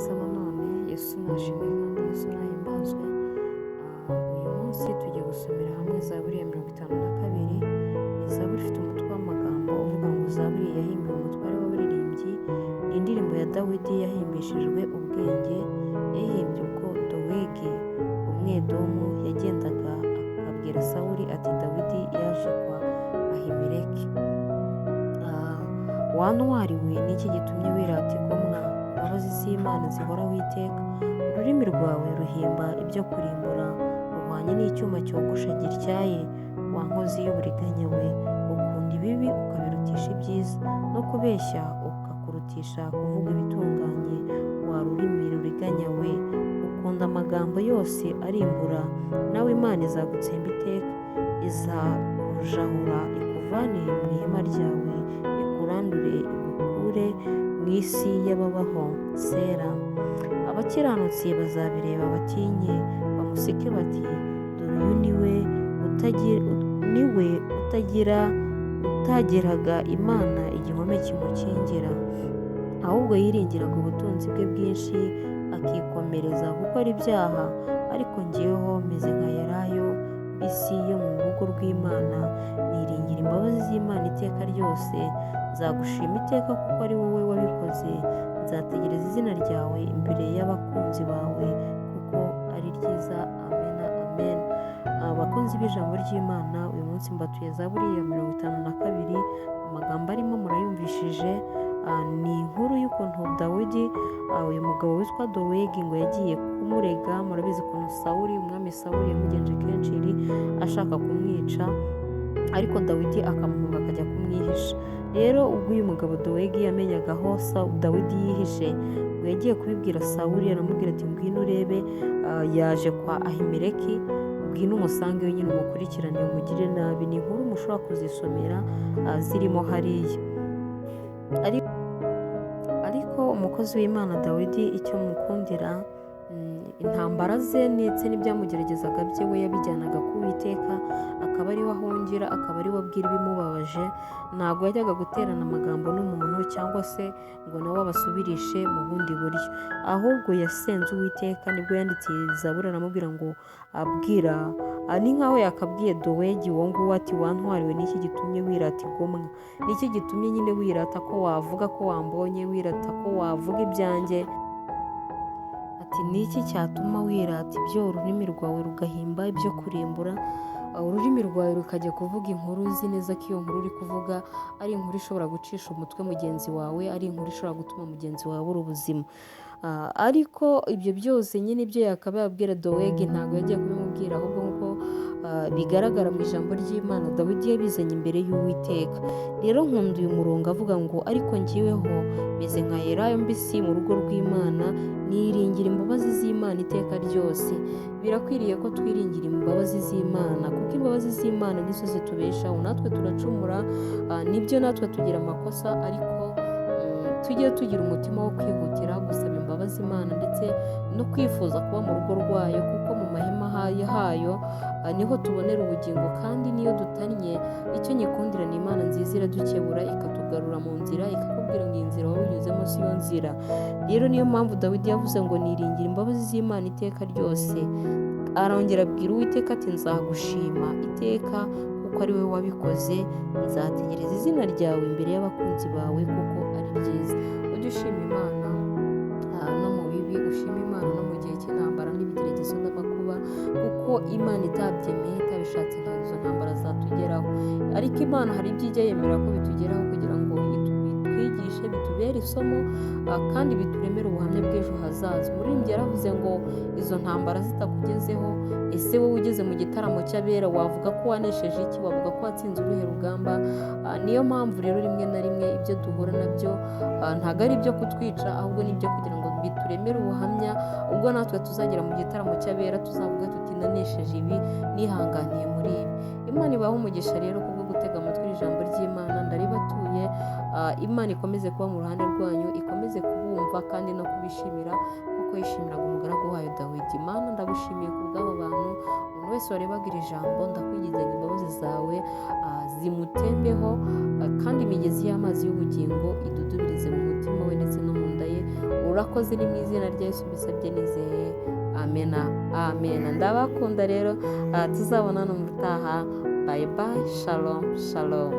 Neza nanone Yesu nashimwe kandi Yesu nahimbazwe. Uyu munsi tugiye gusomera hamwe Zaburi ya 52. Ni zaburi ifite umutwe w'amagambo uvuga ngo Zaburi yahimbiwe umutware w'abaririmbyi. Ni indirimbo ya Dawidi yahimbishijwe ubwenge, yayihimbye ubwo Dowegi Umwedomu yagendaga akabwira Sawuli ati: "Dawidi yaje kwa Ahimeleki." Wa ntwari we, ni iki gitumye wirata igomwa? Imbabazi z'Imana zihoraho iteka. Ururimi rwawe ruhimba ibyo kurimbura, ruhwanye n'icyuma cyogosha gityaye. Wa nkozi y'uburiganya we, ukunda ibibi ukabirutisha ibyiza, no kubeshya ukakurutisha kuvuga ibitunganye. Wa rurimi ruriganya we, ukunda amagambo yose arimbura, nawe Imana izagutsemba iteka, izakujahura ikuvane mu ihema ryawe, ikurandure igukure mu isi y'ababaho. Sera. Abakiranutsi bazabireba batinye, bamuseke bati: "Dore uyu niwe utagira utageraga Imana igihome kimukingira, ahubwo yiringiraga ubutunzi bwe bwinshi, akikomereza gukora ibyaha." Ariko njyeweho meze nka elayo mbisi yo mu rugo rw'Imana, niringira imbabazi z'Imana iteka ryose. Nzagushima iteka kuko ari wowe wabikoze, nzategereza izina ryawe imbere y'abakunzi bawe kuko ari ryiza. Amena, amen. Abakunzi b'ijambo ry'Imana, uyu munsi mbatuye Zaburi ya 52. Amagambo arimo murayumvishije. Ni inkuru y'ukuntu Dawidi, uyu mugabo witwa Dowegi ngo yagiye kumurega. Murabizi ukuntu Sawuli, umwami Sawuli, yamugenje kenshi ashaka kumwica, ariko Dawidi akamuhunga akajya kumwihisha. Rero ubwo uyu mugabo Dowegi yamenyaga aho Dawidi yihishe, ngo yagiye kubibwira Sawuli, aramubwira ati: "Ngwino urebe, yaje kwa Ahimeleki, ngwino umusange wenyine, umukurikirane, umugire nabi." Ni inkuru mushobora kuzisomera zirimo hariya. Ariko umukozi w'Imana Dawidi, icyo mukundira, intambara ze ndetse n'ibyamugeragezaga bye, we yabijyanaga ku Uwiteka, akaba ariwe ahungira, akaba ariwe abwira ibimubabaje. Ntabwo yajyaga guterana amagambo n'umuntu cyangwa se ngo nawe abasubirishe mu bundi buryo, ahubwo yasenze Uwiteka. Nibwo yanditse Zaburi, aramubwira ngo abwira, ni nkaho yakabwiye Dowegi uwo nguwo ati: "Wa ntwari we, niki gitumye wirata igomwa? Niki gitumye nyine wirata ko wavuga ko wambonye, wirata ko wavuga ibyanjye?" Ati: "Niki cyatuma wirata ibyo, ururimi rwawe rugahimba ibyo kurimbura, ururimi rwawe rukajya kuvuga inkuru uzi neza ko iyo nkuru uri kuvuga ari inkuru ishobora gucisha umutwe mugenzi wawe, ari inkuru ishobora gutuma mugenzi wawe abura ubuzima?" Ariko ibyo byose nyine, ibyo yakabaye abwira Dowegi ntabwo yagiye kubimubwira, ahubwo nk'uko bigaragara mu ijambo ry'Imana, Dawidi yabizanye imbere y'Uwiteka. Rero nkunda uyu murongo avuga ngo: "Ariko njyeweho meze nka elayo mbisi mu rugo rw'Imana, niringira imbabazi z'Imana iteka ryose." Birakwiriye ko twiringira imbabazi z'Imana, kuko imbabazi z'Imana nizo zitubeshaho. Natwe turacumura, nibyo, natwe tugira amakosa, ariko tujye tugira umutima wo kwihutira gusaba imbabazi Imana ndetse no kwifuza kuba mu rugo rwayo, kuko mu mahema hayo niho tubonera ubugingo. Kandi niyo dutannye, icyo nyikundira ni Imana nziza, iradukebura ikatugarura mu nzira, ikakubwira ngo iyi nzira wari unyuzemo si yo nzira. Rero niyo mpamvu Dawidi yavuze ngo: "Niringira imbabazi z'Imana iteka ryose." Arongera abwira Uwiteka ati: "Nzagushima iteka kuko ari wowe wabikoze, nzategereza izina ryawe imbere y'abakunzi bawe kuko ari ryiza." Ujye ushima Imana no mu bibi, ushima Imana no mu gihe cy'intambara n'ibigeragezo n'amakuba, kuko Imana itabyemeye, itabishatse, ntabwo izo ntambara zatugeraho. Ariko Imana hari ibyo ijya yemera ko bitugeraho kugira ngo bitwigishe, bitubere isomo, kandi bituremere ubuhamya bw'ejo hazaza. Umuririmbyi yaravuze ngo: "Izo ntambara zitakugezeho, ese wowe ugeze mu gitaramo cy'abera wavuga ko wanesheje iki? Wavuga ko watsinze uruhe rugamba?" Niyo mpamvu rero rimwe na rimwe ibyo duhura nabyo ntabwo ari ibyo kutwica, ahubwo ni ibyo kugira ngo bituremere ubuhamya, ubwo natwe tuzagera mu gitaramo cy'abera tuzavuga tuti: "Nanesheje ibi, nihanganiye muri ibi." Imana ibahe umugisha rero kubwo gutega amatwi iri jambo ry'Imana. Ndaribatuye. Imana ikomeze kuba mu ruhande rwanyu, ikomeze kubumva kandi no kubishimira kuko yishimiraga umugaragu wayo Dawidi. Imana, ndagushimiye ku bw'aba bantu. Umuntu wese warebaga iri jambo, ndakwinginze ngo imbabazi zawe zimutembeho, kandi imigezi y'amazi y'ubugingo idudubirize mu mutima we ndetse no mu nda ye. Urakoze, ni mu izina rya Yesu mbisabye nizeye, amena, amena. Ndabakunda rero, tuzabonana mu butaha. Bye bye, shalom shalom.